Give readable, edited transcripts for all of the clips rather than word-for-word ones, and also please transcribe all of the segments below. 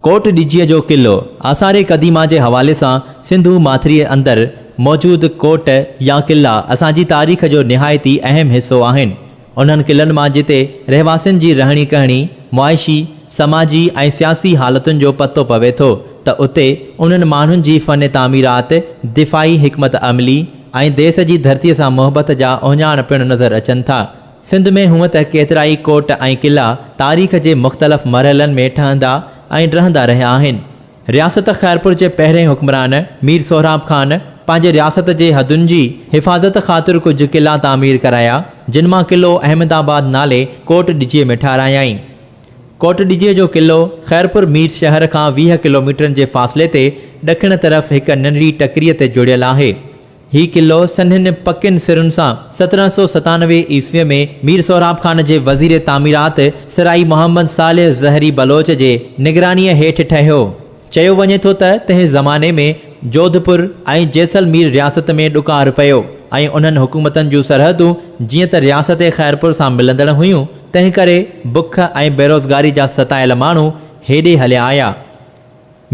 ڪوٽ ڏجيء جو قلعو آثار قديمه جي حوالي سان سنڌو ماٿريء اندر موجود ڪوٽ يا قلعا اسان جي تاريخ جو نهايت ئي اهم حصو آهن. انهن قلعن مان جتي رهواسين جي رهڻي ڪهڻي، معاشي، سماجي ۽ سياسي حالتن جو پتو پوي ٿو ته اتي انهن ماڻهن جي فن تعميرات، دفاعي حڪمت عملي ۽ ديس جي ڌرتيء سان محبت جا اهڃاڻ پڻ نظر اچن ٿا. سنڌ ۾ هونء ته ڪيترائي ڪوٽ ۽ قلعا تاريخ جي مختلف مرحلن ۾ ٺهندا ۽ ڊهندا رهيا آهن. رياست خيرپور جي پهرئين حڪمران مير سهراب خان پنهنجي رياست جي حدن جي حفاظت خاطر ڪجهه قلعا تعمير ڪرايا، جن مان قلعو احمد آباد نالي ڪوٽ ڏجيء ۾ ٺهرايائين. ڪوٽ ڏجيء جو قلعو خيرپور مير شهر کان 20 ڪلوميٽرن جي فاصلي تي ڏکڻ طرف هڪ ننڍڙي ٽڪريء تي جڙيل آهي. هي قلعو سنهن پڪين سرن سان 1797 عيسويء ۾ مير سهراب خان جي وزير تعميرات سرائي محمد صالح زهري بلوچ جي نگرانيء هيٺ ٺهيو. چيو وڃي ٿو ته تنهن زماني ۾ جوڌپور ۽ جيسلمير رياست ۾ ڏڪار پيو ۽ انهن حڪومتن جون سرحدون جيئن ته رياست خيرپور سان ملندڙ هيون، تنهنڪري بک ۽ بيروزگاري جا ستايل ماڻهو هيڏي هليا آيا.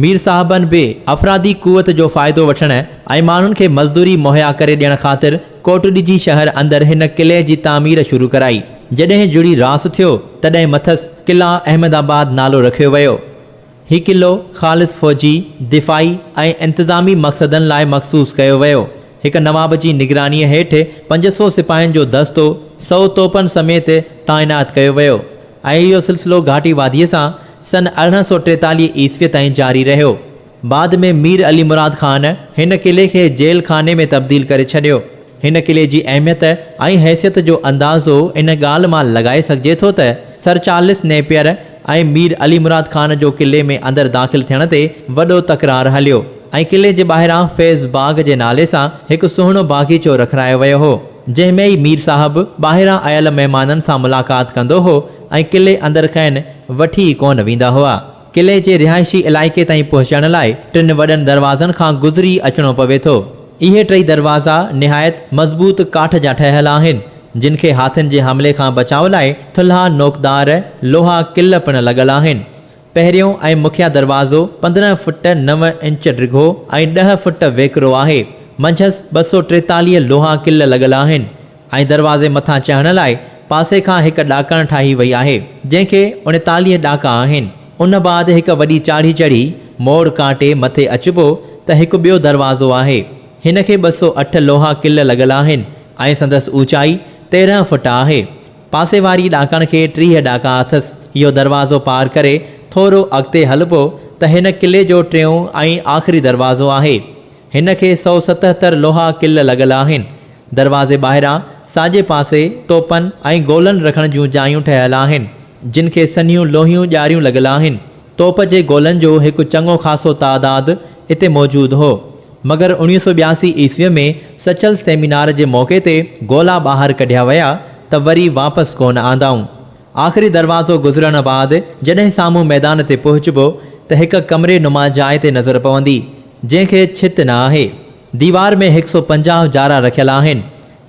مير صاحبن به افرادي قوت جو فائدو وٺڻ ۽ ماڻهن کي مزدوري مهيا ڪري ڏيڻ خاطر ڪوٽڏجي شهر اندر هن قلعي جي تعمير شروع ڪرائي. جڏهن جڙي راس ٿيو، تڏهن مٿس قلعه احمد آباد نالو رکيو ويو. هي قلعو خالص فوجي، دفاعي ۽ انتظامي مقصدن لاء مخصوص ڪيو ويو. هڪ نواب جي نگرانيء هيٺ 500 سپاهين جو دستو سئو توپن سميت تعينات ڪيو ويو. ۽ اهو سلسلو گهاٽي واديء سان سن 1843 عيسويء تائين جاري رهيو. بعد ۾ مير علي مراد خان هن قلعي کي جيل خاني ۾ تبديل ڪري ڇڏيو. هن قلعي جي اهميت ۽ حيثيت جو اندازو ان ڳالهه مان لڳائي سگهجي ٿو ته سر چارلس نيپئر ۽ مير علي مراد خان جو قلعي ۾ اندر داخل ٿيڻ تي وڏو تڪرار هليو ۽ قلعي جي ٻاهران فيض باغ جي نالي سان هڪ سهڻو باغيچو رکرايو ويو هو. جنهن ۾ ئي مير صاحب ٻاهران آيل مهمانن سان ملاقات ڪندو هو ۽ قلعي اندر کين وٺي ئي ڪونه ويندا هئا. قلعي جي رهائشي علائقي تائين پهچڻ لاء ٽن وڏن دروازن کان گذري اچڻو پوي ٿو. اهي ٽئي دروازا نهايت مضبوط ڪاٺ جا ٺهيل آهن، جن کي هاٿين جي حملي کان بچاء لاء ٿلها نوڪدار لوها ڪل پڻ لڳل آهن. پهريون ۽ مکيه دروازو 15 فٽ نو انچ ڊگهو ۽ ڏهه فٽ ويڪرو آهي. منجهس 243 لوها ڪل لڳل آهن ۽ دروازي مٿان چڙهڻ لاء پاسي کان هڪ ڏاڪڻ ٺاهي وئي آهي، جنهن کي 39 ڏاڪا آهن. ان بعد هڪ وڏي چاڙهي چڙهي موڙ ڪاٽي مٿي اچبو ته هڪ ٻيو دروازو آهي. هن کي 208 لوها ڪل لڳل آهن ۽ سندس اوچائي 13 فٽ آهي. پاسي واري ڏاڪڻ کي 30 ڏاڪا اٿس. اهو دروازو پار ڪري ٿورو اڳتي هلبو ته هن قلعي جو ٽيون ۽ آخري دروازو آهي. هن کي 177 لوها ڪل لڳل آهن. دروازي ٻاهران ساڄي پاسي توپن ۽ گولن رکڻ جون جايون ٺهيل آهن، جن کي سنهيون لوهيون ڄاريون لڳل آهن. توپ جي گولن جو هڪ چڱو خاصو تعداد اتي موجود هو. مگر 1982 عيسويء ۾ سچل سيمينار جي موقعي تي گولا ٻاهر ڪڍيا ويا ته وري واپس ڪونه آندائون. آخري دروازو گذرڻ بعد جڏهن سامهون ميدان تي پهچبو ته هڪ ڪمري نما جاء تي نظر پوندي، جنهن کي ڇت نه آهي. ديوار ۾ هڪ سو 50 جارا رکيل آهن.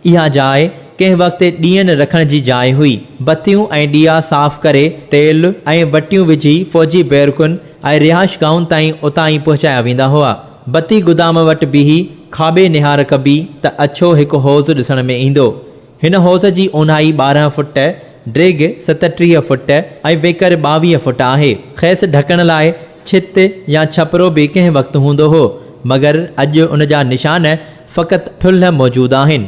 اها جاء ڪنهن وقت ڏيئن رکڻ جي جاء هئي. بتيون ۽ ڏيئا صاف ڪري تيل ۽ وٽيون وجهي فوجي بيرڪن ۽ رهائشگاهن تائين اتان ئي پهچايا ويندا هئا. بتي گدام وٽ بيهي کاٻي نهار ڪبي ته اڇو هڪ حوض ڏسڻ ۾ ايندو. هن حوض جي اونهائي 12 فٽ، ڊيگهه 37 فٽ ۽ ويڪر 22 فٽ آهي. کيس ڍڪڻ لاء ڇت يا ڇپرو به ڪنهن وقت هوندو هو، مگر اڄ ان جا نشان فقط ٺلهه موجود آهن.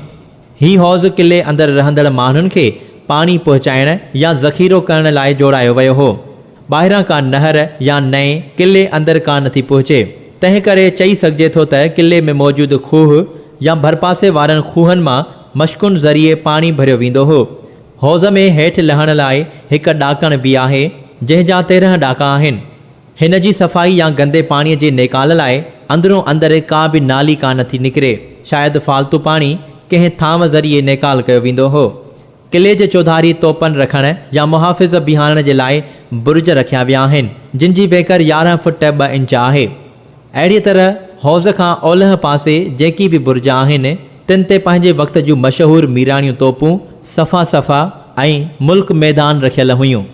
هي حوض قلعي اندر رهندڙ ماڻهن کي پاڻي پهچائڻ يا ذخيرو ڪرڻ لاء جوڙايو ويو هو. ٻاهران ڪا نهر يا نئين قلعي اندر ڪا نه ٿي پهچي. تنهن ڪري چئي سگهجي ٿو ته قلعي ۾ موجود کوهه يا ڀرپاسي وارن کوهن مان مشڪن ذريعي پاڻي ڀريو ويندو هو. حوض ۾ هيٺ لهڻ لاء هڪ ڏاڪڻ به آهي، جنهن جا 13 ڏاڪا آهن. هن جي صفائي يا گندي پاڻيء جي نيڪال لاء اندرون اندر ڪا به نالي ڪا نه ٿي نڪري. شايد فالتو پاڻي ڪنهن ٿانو ذريعي نيڪال ڪيو ويندو هو. قلعي جي چوڌاري توپن رکڻ يا محافظ بيهارڻ جي لاء برج رکيا ويا آهن، جن جي ويڪر 11 فٽ ٻه انچ آهي. اهڙيء طرح حوض کان اولهه پاسي جيڪي به برج آهن، تن تي پنهنجي وقت جون مشهور ميراڻيون توپون صفا صفا ۽ ملڪ ميدان رکيل هيون.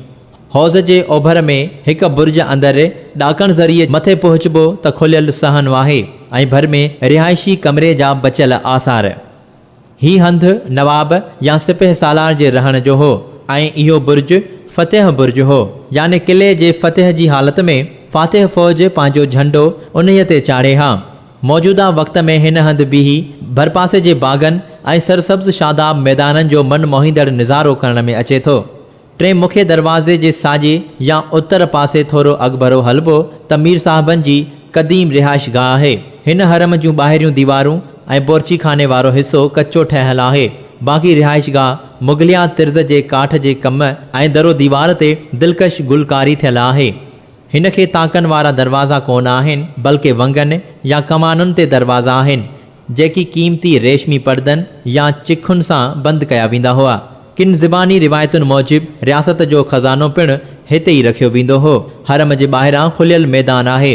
حوض جي اوڀر ۾ هڪ برج اندر ڏاڪڻ ذريعي مٿي پهچبو ته کليل صحن آهي ۽ ڀر ۾ رهائشي ڪمري جا بچيل آثار. هي هنڌ نواب يا سپهه سالار جي رهڻ جو هو ۽ اهو برج فتح برج هو، يعني قلعي جي فتح جي حالت ۾ فاتح فوج پنهنجو جهنڊو انهيء تي چاڙهي ها. موجوده وقت ۾ هن هنڌ بيهي ڀرپاسي جي باغن ۽ سرسبز شاداب ميدانن جو من موهيندڙ نظارو ڪرڻ ۾ اچي ٿو. ٽئين مکيه دروازي جي ساڄي يا اتر پاسي ٿورو اڳڀرو هلبو ته مير صاحبن جي قديم رهائش گاهه آهي. هن حرم جون ٻاهريون ديوارون ۽ بورچيخاني وارو حصو ڪچو ٺهيل آهي. باقي رهائش گاهه مغليه طرز جي ڪاٺ جي ڪم ۽ درو ديوار تي دلڪش گلڪاري ٿيل آهي. هن کي طاقن وارا دروازا ڪونه آهن، بلڪه ونگن يا ڪمانن تي دروازا آهن، جيڪي قيمتي ريشمي پردن يا چکن سان بند ڪيا ويندا هئا. ڪن زباني روايتن موجب رياست جو خزانو پڻ هتي ئي رکيو ويندو هو. حرم جي ٻاهران کليل ميدان آهي،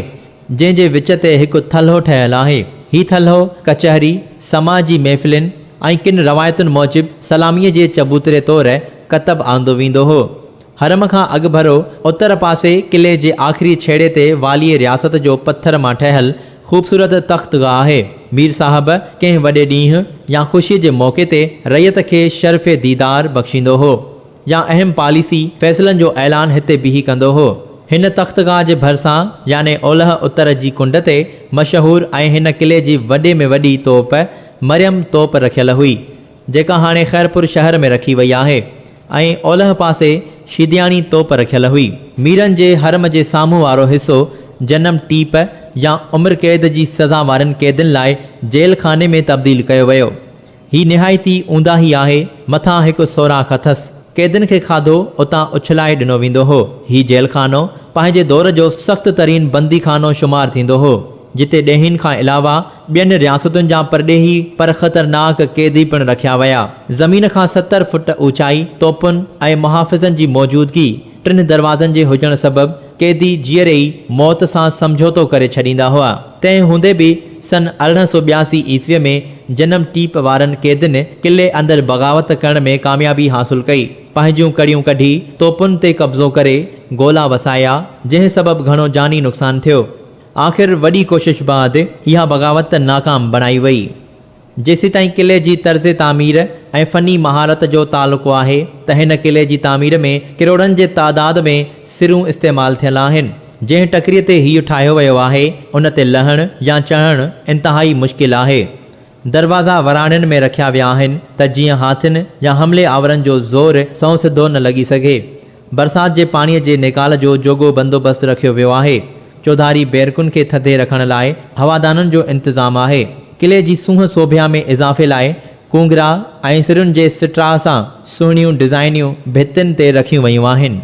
جنهن جي وچ تي هڪ ٿلهو ٺهيل آهي. هي ٿلهو ڪچهري، سماع جي محفلين ۽ ڪن روايتن موجب سلاميء جي چبوتري طور ڪتب آندو ويندو هو. حرم کان اڳڀرو اتر پاسي قلعي جي آخري ڇيڙي تي واليء رياست جو پٿر مان ٺهيل خوبصورت تخت گاهه آهي. مير صاحب ڪنهن وڏي ڏينهن يا خوشيء جي موقعي تي رعيت کي شرف ديدار بخشيندو هو يا اهم پاليسي فيصلن جو اعلان هتي بيهي ڪندو هو. هن تخت گاهه جي ڀرسان يعني اولهه اتر جي ڪنڊ تي مشهور ۽ هن قلعي جي وڏي ۾ وڏي توپ مريم توپ رکيل هئي. جيڪا هاڻي خيرپور شهر ۾ رکي وئي آهي ۽ اولهه پاسي شيدياڻي توپ رکيل هئي. ميرن جي حرم جي سامهون وارو حصو جنم ٽيپ يا عمر قيد جي سزا وارن قيدين لاء جيل خاني ۾ تبديل ڪيو ويو. هي نهايت ئي اونداهي آهي، مٿان هڪ سوراخ اٿس. قيدين کي کاڌو اتان اڇلائي ڏنو ويندو هو. هي جيل خانو پنهنجي دور جو سخت ترين بندي خانو شمار ٿيندو هو. جتي ڏيهين کان علاوه ٻين رياستن جا پرڏيهي پر خطرناڪ قيدي پڻ رکيا ويا. زمين کان 70 فٽ اوچائي، توپن ۽ محافظن جي موجودگي، ٽن دروازن جي هجڻ سبب قيدي جيئري ئي موت سان سمجهوتو ڪري ڇڏيندا هئا. تنهن هوندي به سن 1882 عيسويء ۾ جنم ٽيپ وارن قيدين قلعي اندر بغاوت ڪرڻ ۾ ڪاميابي حاصل ڪئي. پنهنجون ڪڙيون ڪڍي توپن تي قبضو ڪري گولا وسايا، جنهن سبب گهڻو جاني نقصان ٿيو. آخر وڏي ڪوشش بعد اها بغاوت ناڪام بڻائي وئي. جيسيتائين قلعي جي طرز تعمير ۽ فني مهارت جو تعلق آهي ته هن قلعي جي تعمير ۾ ڪروڙن جي تعداد ۾ سرون استعمال ٿيل آهن. جنهن ٽڪريء تي هيء ٺاهيو ويو آهي ان تي لهڻ يا چڙهڻ انتهائي مشڪل آهي. دروازا وراڻين ۾ رکيا ويا آهن ته جيئن هاٿين يا حملي آورن جو زور سنئون سڌو نه لڳي سگهي. برسات جي پاڻيء جي نيڪال جو جوڳو بندوبست رکيو ويو آهي. چوڌاري بيرڪن کي ٿڌي رکڻ لاء هوادانن جو انتظام آهي. قلعي جي سونهن سوڀيا ۾ اضافي لاء ڪونگرا ۽ سرن جي سٽراء سان سهڻيون ڊزائنيون ڀتين تي رکيون ويون آهن.